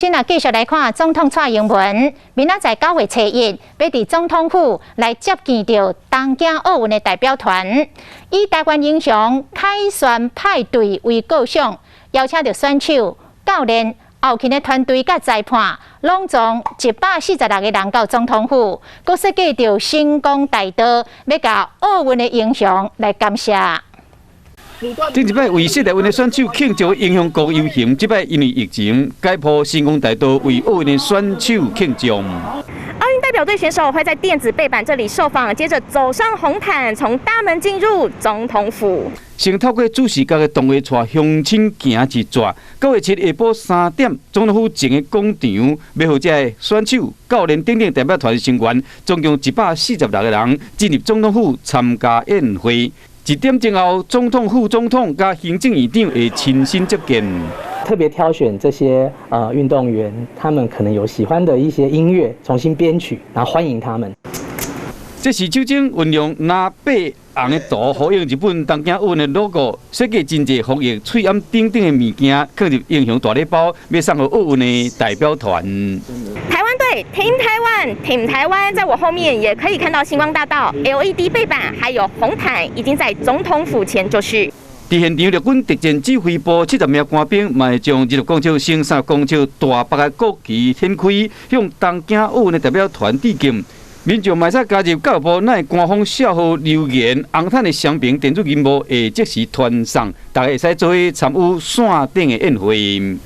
先來繼續來看總統蔡英文，明仔載9月初1，欲佇總統府來接見著東京奧運的代表團，以台灣英雄凱旋派對為構想，邀請著選手、教練、後勤的團隊佮裁判，攏總146個人到總統府，閣設計著星光大道，欲共奧運的英雄來感謝。頂一擺為雪萊運的選手慶祝英雄國遊行，這擺因為疫情改鋪星光大道為奧運的選手慶祝。奧運代表隊選手會在電子背板這裡受訪，接着走上紅毯，從大門進入總統府。先透過主視覺的動畫帶鄉親行一逝。9月7下晡3點，總統府前的廣場，欲予這个選手、教練等等代表團成員，總共146個人進入總統府參加宴會。1點鐘後，總統、副總統佮行政院長會親身接見。特別挑選這些運動員，他們可能有喜歡的一些音樂，重新編曲，然後歡迎他們。這是酒精運用藍白紅的圖，呼應日本東京奧運的 logo，設計真濟防疫喙罨等等的物件，囥入英雄大禮包，欲送予奧運的代表團。台灣隊，Team 台灣，Team 台灣，在我後面也可以看到星光大道 LED 背板，還有紅毯，已經在總統府前就緒。佇現場，陸軍特戰指揮部70名官兵，嘛會將26公尺乘30公尺大白的國旗掀開，向東京奧運的代表團致敬。民眾嘛會使加入教育部乃官方數號留言，紅毯的雙屏電子螢幕會即時傳送，大家會使做伙參與線頂的宴會。